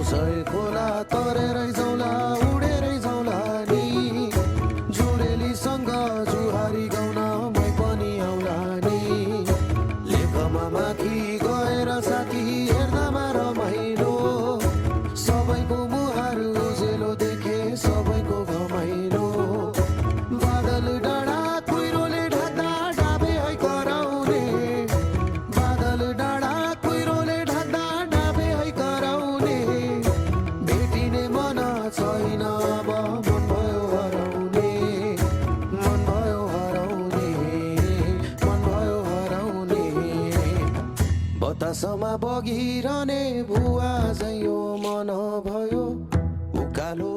सय खोला तरेरै जाउँला उडेरै जाउँला नि जुरेलीसँग जुहारी गाउन मै पनि आउला नि लेखमा माथि गएर साथी हेर्दामा रमाइलो सबैको मुहार उजेलो देखे सबैको घमाइलो बादल डाँडा कुहिरोले ढाक्दा डाबे है कराउने बादल डाँडा कुहिरोले ढाक्दा डाबे है कराउने भेटिने मन छैन अब मन भयो हराउने मन भयो हराउने मन भयो हराउने बतासमा बगिरहने भुवा झैँ यो मन भयो उकालो